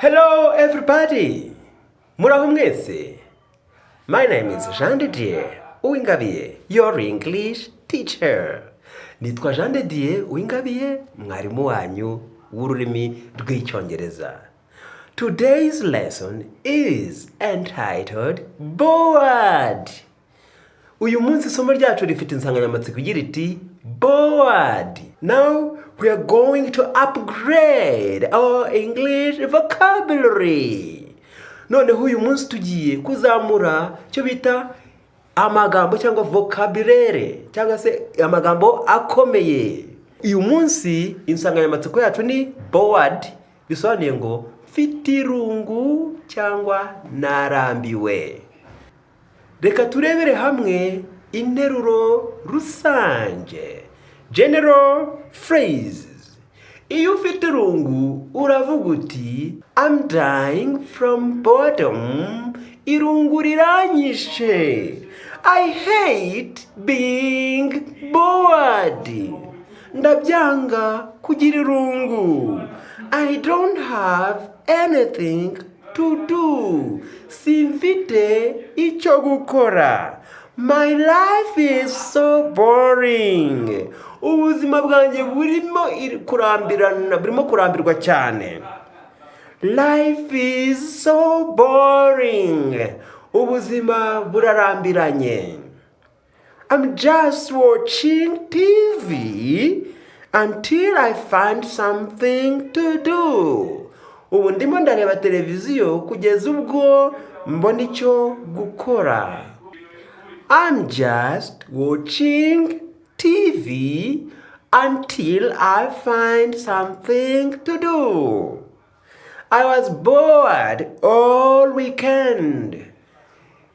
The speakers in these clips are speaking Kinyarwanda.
Hello everybody! Muraho mwese? My name is Jean de Dieu Uwingabiye, your English teacher. Nitwa Jean de Dieu Uwingabiye, mwarimu wanyu w'ururimi rw'Icyongereza. Today's lesson is entitled "Bored". Uyu munsi isomo ryacu rifite insanganyamatsiko igira iti "Bored". Now we are going to upgrade our English vocabulary. Noneho uyu munsi tugiye kuzamura icyo bita amagambo cyangwa vocabulaire cyangwa se amagambo akomeye. Uyu munsi insanganyamatsiko yacu ni "bored", bisobanuye ngo mfite irungu cyangwa narambiwe. Reka turebere hamwe interuro rusange, general phrases. Iyo ufite irungu uravuga uti "I'm dying from boredom", irungu riranyishe. I hate being bored, ndabyanga kugira irungu. I don't have anything to do, simfite icyo gukora. My life is so boring, ubuzima bwanjye burimo kurambirana, burimo kurambirwa cyane. Life is so boring, ubuzima burarambiranye. I'm just watching TV until I find something to do. Ubu ndimo ndareba televiziyo kugeza ubwo mbona icyo gukora. I'm just watching TV until I find something to do. I was bored all weekend.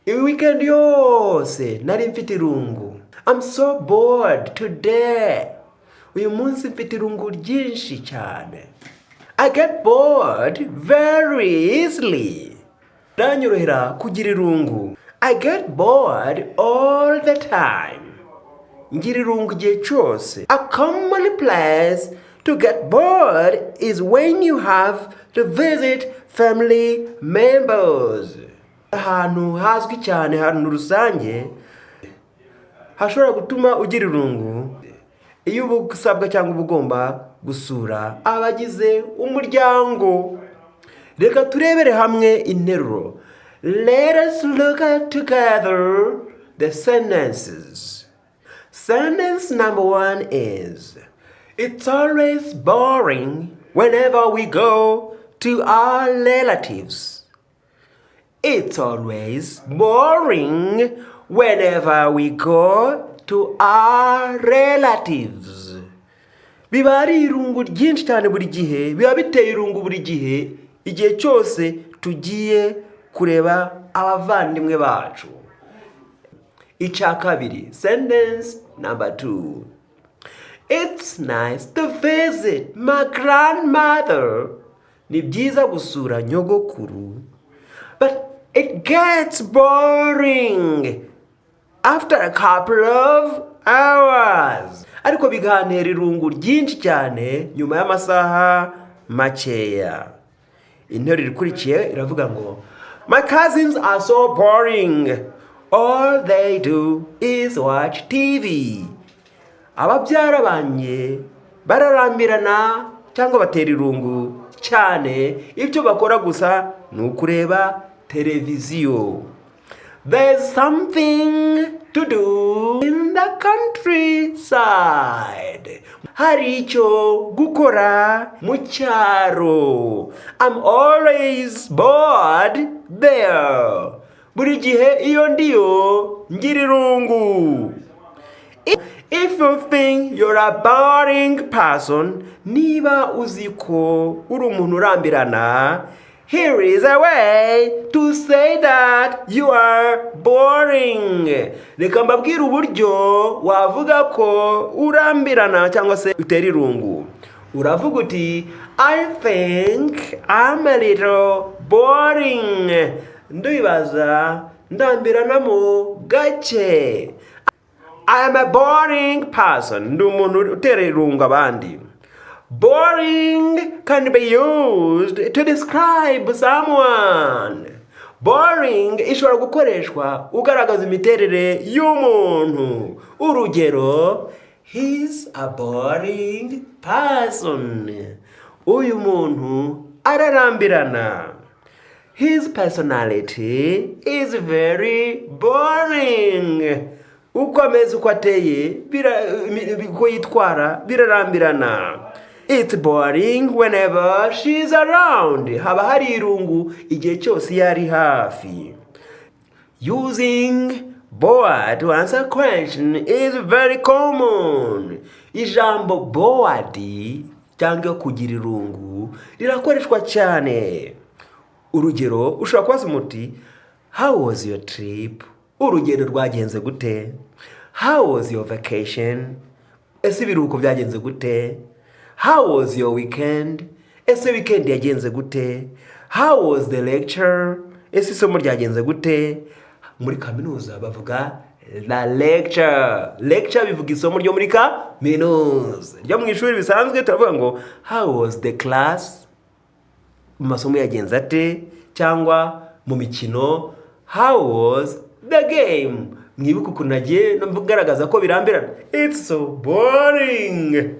Iyi weekend yose nari mfite irungu. I'm so bored today. Uyu munsi mfite irungu ryinshi cyane. I get bored very easily. Biranyorohera kugira irungu. I get bored all the time. Ngira irungu igihe cyose. A common place to get bored is when you have to visit family members. Ahantu hazwi cyane, ahantu rusange hashobora gutuma ugira irungu, iyo uba usabwa cyangwa uba ugomba gusura abagize umuryango. Reka turebere hamwe interuro. Let us look at together the sentences. Sentence number one is: It's always boring whenever we go to our relatives. It's always boring whenever we go to our relatives. Biba ari irungu ryinshi cyane buri gihe, biba biteye irungu buri gihe, igihe cyose tugiye kureba abavandimwe bacu. Icya kabiri, sentence number two. It's nice to visit my grandmother. Ni byiza gusura nyogokuru. But it gets boring after a couple of hours. Ariko bigantera irungu ryinshi cyane nyuma y'amasaha makeya. Interuro ikurikiye iravuga ngo: My cousins are so boring. All they do is watch TV. Ababyara banjye bararambirana cyangwa batera irungu cyane, ibyo bakora gusa ni ukureba televiziyo. There's something to do in the countryside. Hari icyo gukora mu cyaro. I'm always bored there. Buri gihe iyo ndiyo ngira irungu. If you think you're a boring person, niba uzi ko uri umuntu urambirana, here is a way to say that you are boring. Reka mbabwire uburyo wavuga ko urambirana cyangwa se utera irungu. Uravuga uti "I think I'm a little boring." Ndibaza ndambiranamo gake. I am a boring person. Ndi umuntu utera irungu abandi. Boring can be used to describe someone. Boring ishobora gukoreshwa ugaragaza imiterere y'umuntu. Urugero, he's a boring person. Uyu muntu ararambirana. His personality is very boring. Uko ameze, uko ateye, uko yitwara birarambirana. It's boring whenever she's around. Haba hari irungu igihe cyose iyo ari hafi. Using "bored" to answer question is very common. Ijambo "bored" cyangwa kugira irungu rirakoreshwa cyane. Urugero, ushobora kubaza umuti: "How was your trip?" Urugendo rwagenze gute? "How was your vacation?" Ese ibiruhuko byagenze gute? "How was your weekend?" Ese weekend yagenze gute? "How was the lecture?" Ese isomo ryagenze gute? Muri kaminuza bavuga la lecture. Lecture bivuga isomo ryo muri kaminuza. Ryo mu ishuri bisanzwe turavuga ngo "How was the class?" Mu masomo yagenze ate? Cyangwa mu mikino, "How was the game?" Mwibuke ukuntu nagiye ngaragaza ko birambirana. It's so boring.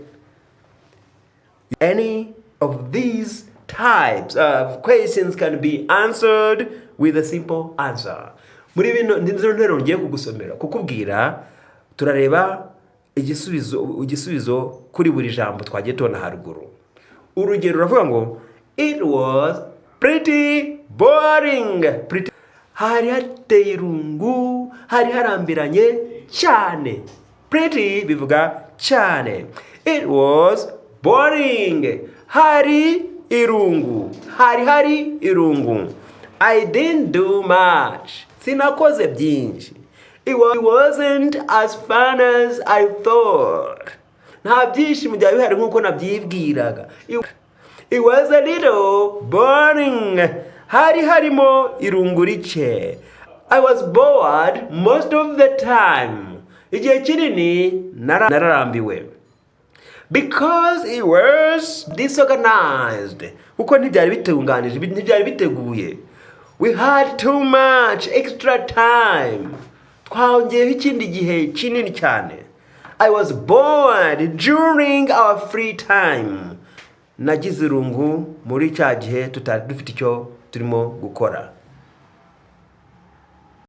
Any of these types of questions can be answered with a simple answer. Muri bino nizo nteruro ngiye kugusomera, kukubwira, turareba igisubizo kuri buri jambo twagiye tubona haruguru. Urugero, uravuga ngo "It was pretty boring." Pretty. Hari hateye irungu, hari harambiranye cyane. "Pretty" bivuga cyane. It was boring. Hari irungu. Hari irungu. I didn't do much. Sinakoze byinshi. It wasn't as fun as I thought. Nta byishimo byari bihari nk'uko nabyibwiraga. It was a little boring. Hari harimo irungu rike. I was bored most of the time. Igihe kinini nararambiwe. Because it was disorganized. Kuko ntibyari bitunganije, ntibyari biteguye. We had too much extra time. Twongeyeho ikindi gihe kinini cyane. I was bored during our free time. Nagize irungu muri cya gihe tutari dufite icyo turimo gukora.